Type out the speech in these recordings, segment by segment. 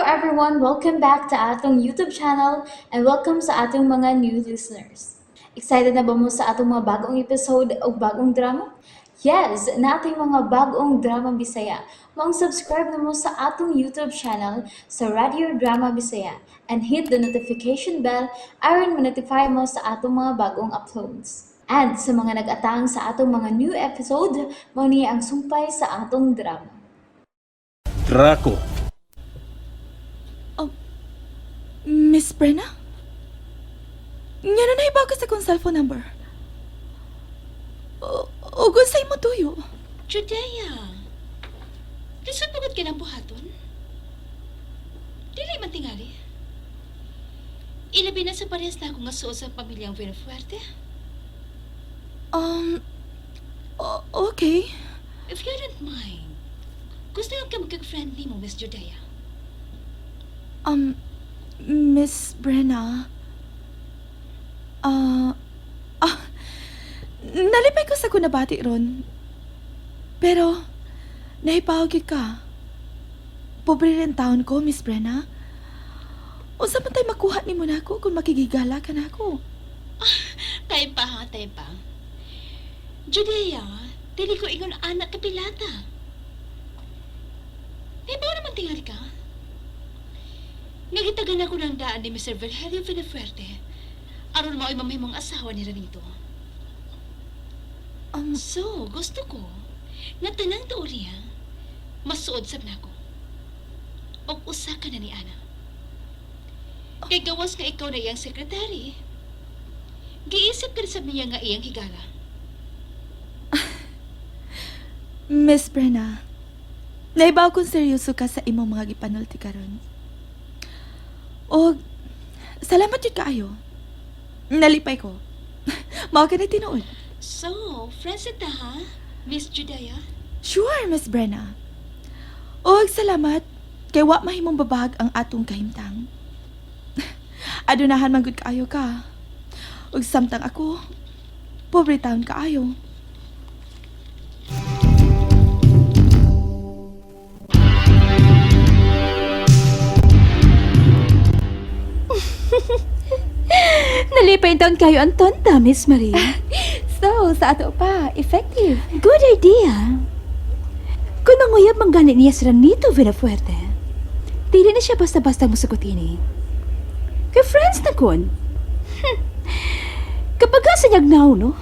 everyone! Welcome back to atong YouTube channel and welcome sa atong mga new listeners. Excited na ba mo sa atong mga bagong episode o bagong drama? Yes, nating mga bagong drama Bisaya. Maong subscribe na mo sa atong YouTube channel sa Radio Drama Bisaya and hit the notification bell aron ma-notify mo sa atong mga bagong uploads. And sa mga nag-atang sa atong mga new episode, mao ni ang sumpay sa atong drama. Draco. Miss Brenna? Nga na naibaw ka sa akong cellphone number. O, o kung sa'yo mo tuyo. Judea, lisod pagod ka ng buhaton? Dili man tingali. Ilabi na sa parehas na akong nga suot sa pamilyang Vinafuerte. Um, okay. If you don't mind, gusto yung ka magkag-friendly mo, Miss Judea. Miss Brenna. Ah, ah, nalipay ko sa kunabati ron. Pero, naipawag ka. Pobre rin taon ko, Miss Brenna. Unsa man tay makuha nimo nako kung makigigala ka nako? Tayo pa ha, tayo pa. Judea, dili ko ingon anak ka pilata. May naman tingali ka? Nagitagan ako ng daan ni Mr. Virgilio Villafuerte. Aron mao'y mamahimong asawa ni Ranito. So, gusto ko nga tanang teorya masuod sab nako. Og usa ka na ni Ana. Kay gawas nga ikaw na iyang sekretary. Giisip ka sab niya nga iyang higala. Miss Brenna, naibaw kung seryoso ka sa imong mga gipanulti karon. Og salamat jud kaayo. Nalipay ko. Mao ka na tinuod. So, friends ta ha, Miss Judea? Sure, Miss Brenna. Og salamat kay wa mahimong babag ang atong kahimtang. Adunahan man gud kaayo ka. Og samtang ako, pobre taon kaayo. Nalipay taon kayo Anton ta, Miss Maria. So, sa ato pa, effective. Good idea. Kung manguyab man gani niya si Ranito Villafuerte, dili na siya basta-basta musugot ini. Kay friends na kon. Kapag ka sa niyagnaw, no?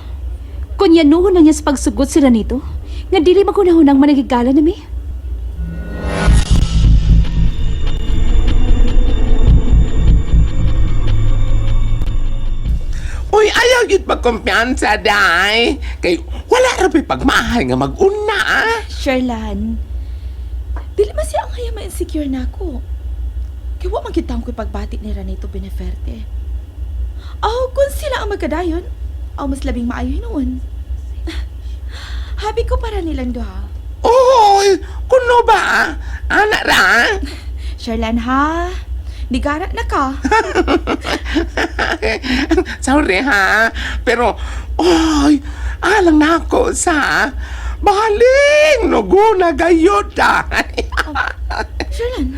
Kung yanuhon na niya sa pagsugot si Ranito, nga dili magunahon ang managigala nami. Uy, ayaw gid pagkumpiyansa, day. Kay wala ra pa'y pagmahal nga mag-una, ah. Sherlan, dili man siya ang haya ma-insecure na ako. Kay wa man gid ko'y pagbati ni Ranito Beneferte. Aw, kung sila ang magkadayon, aw mas labing maayo hinuon. Happy ko para nilang duha. Uy, kuno ba? Ana ra? Sherlan ha, nigara na ka. Sorry ha, pero oy, alang na ako sa baling nuguna gayud day. Sherlan,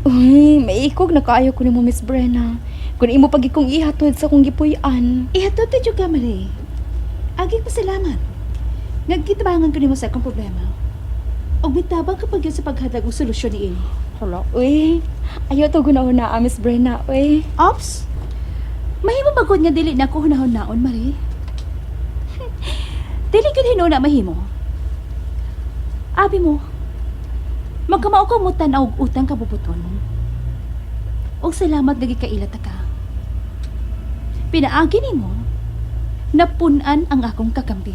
Uy, maikog na kaayo ko nimo, Miss Brenna. Kung imo pag ikong ihatod sa akong gipuy-an. Ihatod ta jud ka, Marie. Agi ko salamat. Nagkitabangan ko nimo sa akong problema. Og mitabang kapag yun sa paghatag og solusyon niini. Hala, uy. Ayaw to guna-una, ah, Miss Brenna, uy. Ops! Mahimo bagod nga dili na ako hunahon-naon, Marie. Dili gyud hinuon na mahimo. Abi mo, magkamao ka mo tan-aw og utang kabubuton. Og salamat nga gikaila ta ka. Pinaagi nimo, napun-an ang akong kakampi.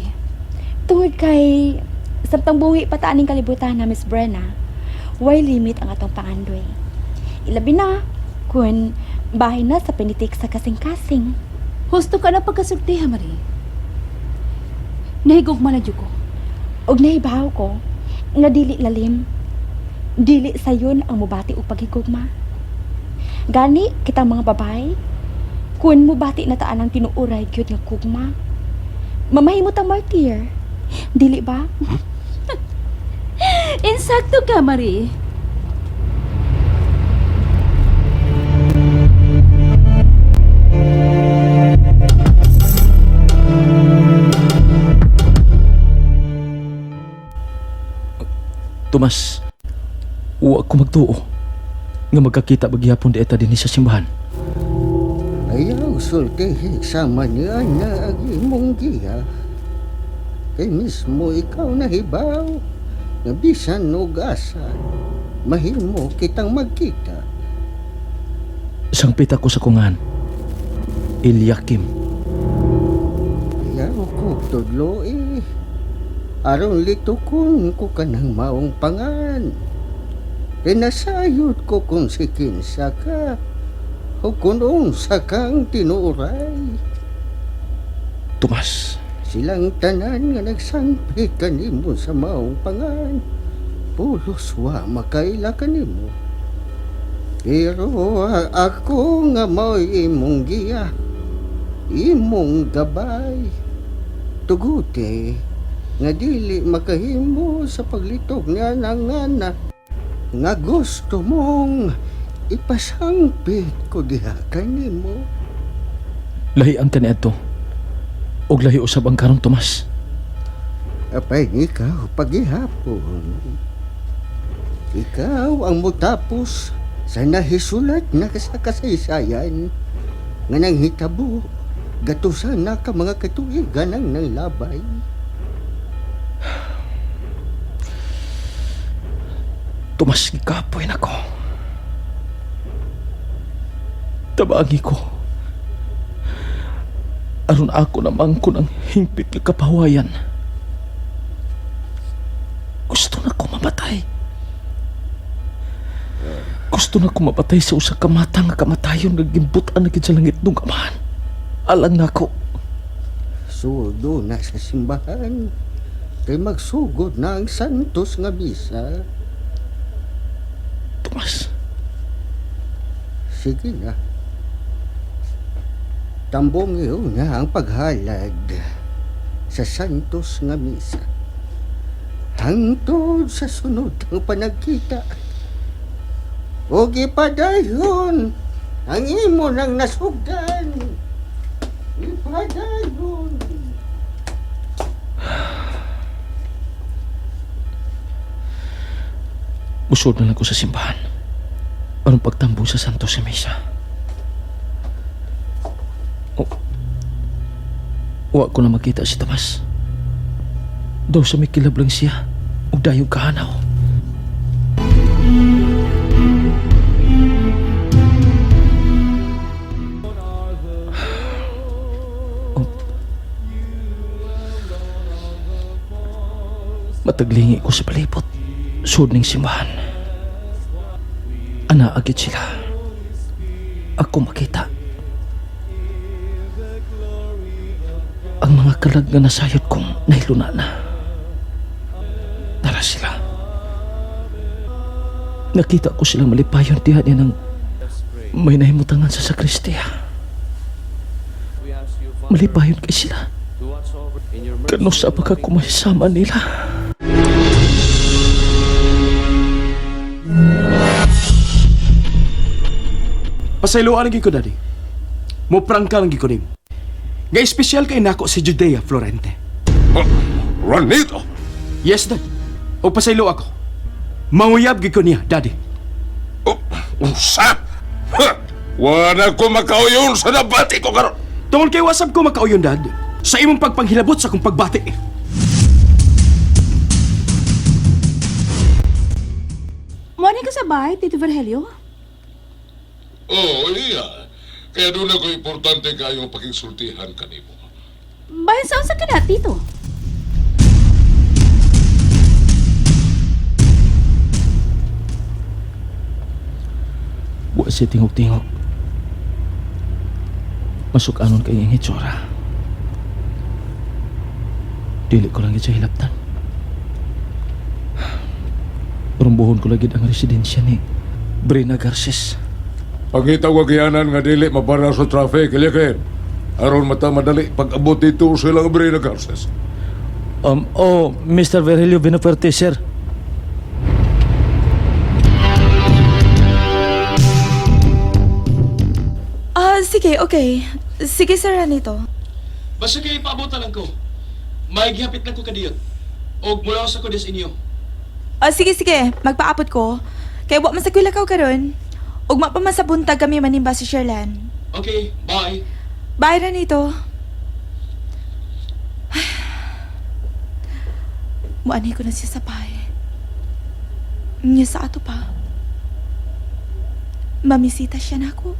Tungod kay samtang buhi pa ta aning kalibutan na, Miss Brenna, way limit ang atong pangandoy. Ilabi na kung bahay na sa pinitik sa kasing-kasing. Husto ka na pagkasulti ha, Marie. Nahigugma na jud ko. Og nahibaw ko nga dili lalim. Dili sayon ang mubati og paghigugma. Gani kitang mga babae, kun mubati na taan ang tinuuray gyud nga kugma, Mamahimo tang martyr. Dili ba? Insakto ka, Marie. Tomas, wa ko magtuo nga magkakita bagyapon di eta dinhi sa simbahan. Ayaw sultihi sama niya na ang imong giya. Kay mismo ikaw nahibaw nga bisan og asa, mahimo kitang magkita. Sangpit ako sa kungan. Eliakim. Ayaw ko tudlo eh. Aron litukon ko kanang maong pangan. Pinasayod ko kung si kinsa ka o kung unsa kang tinuray. Tomas, Silang tanan nga nagsangpit kanimo sa maong pangan. Pulos wa makaila kanimo. Pero ako nga mao'y imong giya, imong gabay. Tuguti nga dili makahimo sa paglitok niya ng anak nga gusto mong ipasangpit ko diha kanimo. Lahi ang kaniadto. Og lahi usab ang karon, Tomas. Apay ikaw paghihapon. Ikaw ang mutapos sa nahisulat na sa kasaysayan nga nanghitabo gatusan na ka mga katuigan ang nanglabay. Tomas, gikapoy na ko. Tabangi ko. Aron ako namang kun ang hingpit nga kapawayan. Gusto na ko mamatay. Gusto na ko mapatay sa usa ka mata nga kamatayon nga gimbutan na gid sa langit nung amahan. Alang nako. Sudo na sa simbahan kay magsugod na ang santos nga misa. Tomas, Sige na. Tambong iyo na ang paghalad sa santos nga misa. Hangtod sa sunod ang panagkita. O ipadayon ang imo nang nasugdan. Ipadayon. Busod na lang ko sa simbahan. Aron pagtambo sa Santos sa misa. O, wa ko na makita si Tomas. Daw sa may kilab lang siya. Ug dayong kahanaw. Oh. Mataglingi ko sa palibot. Sud ning simbahan. Ana agit sila. Ako makita. Ang mga kalag nga nasayod kong nahiluna na. Tara sila. Nakita ko silang malipayon diha niya ng may nahimutangan sa sakristiya. Malipayon kay sila. Kano sa pagkakumahisama nila. Pasayloan lagi ko, Daddy. Mo prangka lagi ko nimo. Nga espesyal kay nako si Judea Florente. Oh, Ranito! Yes, Dad. O pasaylo ako. Manguyab gid ko niya, Daddy. Oh, unsa? Ha! Wala ko makauyon sa nabati ko karon. Tungod kay wasab ko makauyon, Dad. Sa imong pagpanghilabot sa akong pagbati. Morning ko sa bahay, Tito Virgilio. Oo, iya. Kaya doon ako importante kayong pakisultihan kanimo. Bahin sa unsa ka na, Tito? Wa siya tingog-tingog. Masuk-anon kay ang hitsura. Dili ko lang gid siya hilabtan. Rumbuhon ko lagi ang residensya ni Brina Garces. Pangita ko giyanan nga dili mabara sa traffic, Eliakim. Aron mata madali pag-abot dito sa ilang Brina Garces. Oh, Mr. Virgilio Vinafuerte, sir. Ah, sige, okay. Sige, Sir Ranito. Basta kayo paabutan lang ko. May gihapit lang ko kadiyot. Og mula sa ko des inyo. Ah, sige, sige. Magpaapot ko. Kay wa man sa kuilakaw karon. Ugma pa man sa buntag kami manimba si Sherlan. Okay, bye. Bye, Ranito. Muanhi ko na siya sa bahay. Niya sa ato pa. Mamisita siya na ako.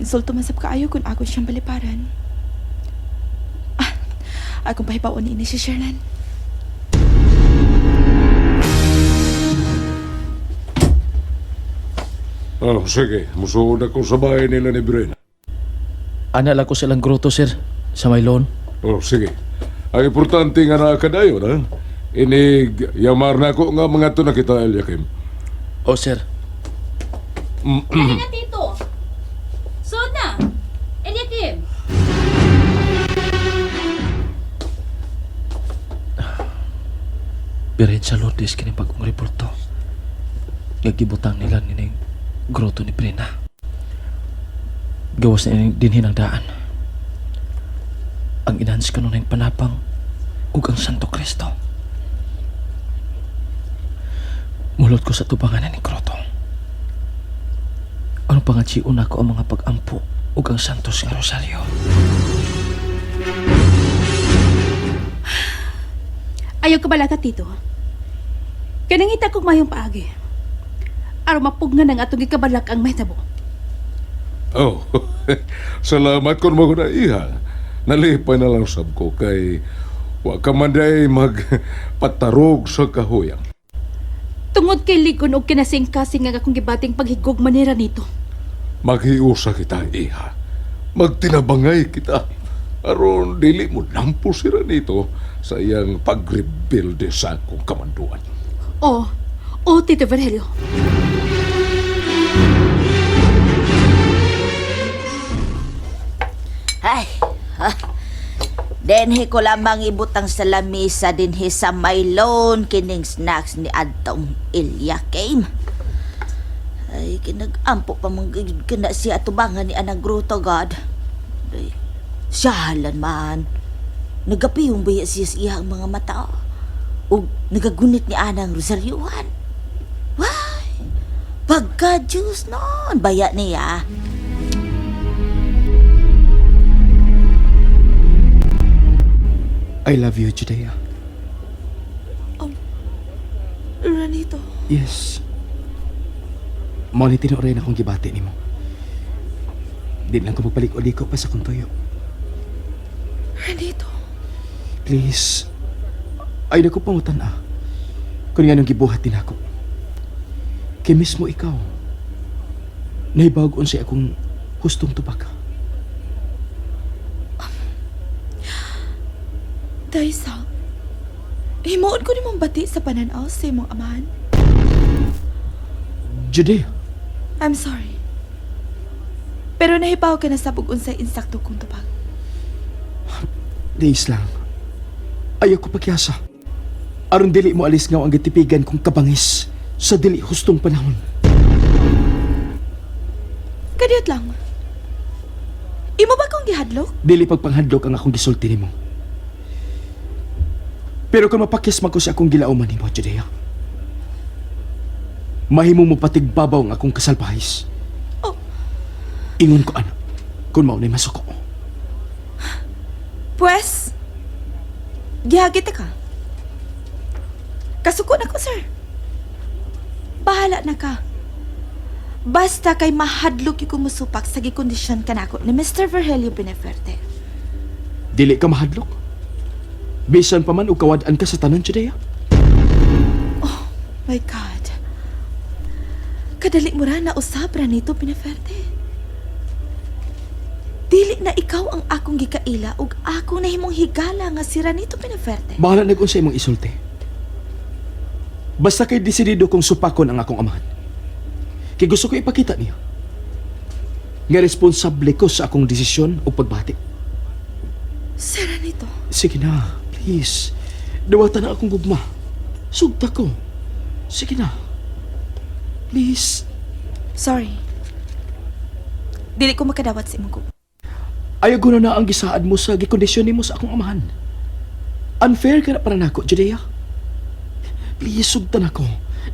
Insulto man sab kaayo kung ako siyang baliparan. Ah, akong pahibaon ni si Sherlan. Oh, sige, musuod ako sa bahay nila ni Brina. Ana lang ko silang grotto, sir. Sa may lawn. Oh, sige. Ang importante nga naa kadayon, ha? Inig yamar na ako nga mga to na kita, Eliakim. Oh, sir. Dali na, Tito. Suod na. Eliakim. Birin sa Lourdes kini bagong reporto. Nga gibutang nila nining grotto ni Brina. Gawas na ining dinhin ang daan. Ang inans kanunay panapang ug ang Santo Kristo. Mulot ko sa tubangan ni grotto. Ano pangatsiun ako ang mga pag-ampo ug ang Santos nga Rosario. Ayaw ka balaka, Tito. Kanangita kog mayong paagi. Aron mapugnan ang atong gikabalak ang mahitabo. Oh, salamat kung mo na iha. Nalipay na lang sab ko kay wa ka man day magpatarog sa kahuyang. Tungod kay ligon og kinasing-kasing ang akong gibating paghigog manira nito. Maghiusa kita, iha. Magtinabangay kita. Aron dili mo lampo sira nito sa iyang pagrebelde sa akong kamanduan. Oh, oh, Tito Virgilio. Ay, ah. Denhi ko lamang ibutang sa lamisa dinhi sa my loan kining snacks ni adtong Eliakim. Ay, kinagampo pa man gid kana siya atubangan ni Anang Gruto, God. Ay, siyalan man. Nagapiyong baya siya sa iyang mga mata. Ug nagagunit ni Anang Rosaryuhan. Why? Pagka Diyos noon, baya niya. I love you, Judea. Ranito. Yes. Mao ni tinuoray na akong gibati nimo. Di lang ko magpaliko-liko pa sa akong tuyo. Ranito. Please. Ay nako pangutan ah. Kung nga nung gibuhat din ako. Kay mismo ikaw. Naibag unsay akong hustong tubag. Daysa, himuon ko nimong bati sa pananaw sa imong amahan. Judea, I'm sorry. Pero nahibaw ka na sa unsay insakto kong tubag. days lang. Ayaw ko pagyasa. Aron dili mo alis nga ang gitipigan kong kabangis sa dili hustong panahon. Kadiyot lang. Imo ba kong gihadlok? Dili pagpanghadlok ang akong gisulti nimo. Pero kung mapakyas man ko sa akong gilauman nimo, Judea, mahimo mo patigbabaw ang akong kasalbahis. Oh. Ingon ko, anak, kung mao na'y masuko. Pwes, gihagit ka. Kasuko na ko, sir. Bahala na ka. Basta kay mahadlok yung kumusupak sa gikondisyon kanako ni Mr. Virgilio Beneferte. Dili ka mahadlok. Bisan pa man og kawad-an ka sa tanan, Judea. My God. Kadali mo ra na usab ra nito, Pinaferte. Dili na ikaw ang akong gikaila ug ako nahimong higala nga si Ranito Pinaferte. Bahala na kung sa imong isulti. Basta kay desidido kong supakon ang akong amahan. Kay gusto ko ipakita niya Nga responsable ko sa akong desisyon o pagbati. Sir Ranito. Sige na, please. Dawatan na akong gugma. Sugta ko. Sige na. Please. Sorry. Dili ko makadawat sa imong gugma. Ayaw ko na na ang gisaad mo sa gikondisyon nimo sa akong amahan. Unfair ka na para nako, Judea. Please, sugtan ako.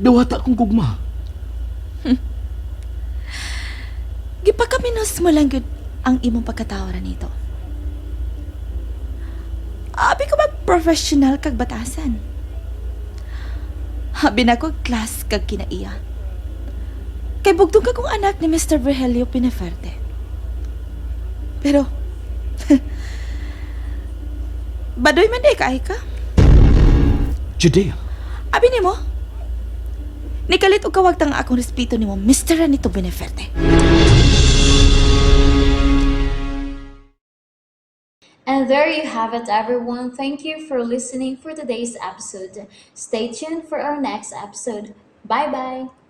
Dawata akong gugma. Gipakaminos mo lang gud ang imong pagkatawo nito. Abi ko ba professional kag batasan? Abi na ko class kag kinaiya. Kay bugtong ka kong anak ni Mr. Virgilio Pinaferte. Pero, badoy man di kaay ka. Judea, Abi nimo, nikalit og kawagtang akong respeto nimo, Mr. Ranito Beneferte. And there you have it, everyone. Thank you for listening for today's episode. Stay tuned for our next episode. Bye bye.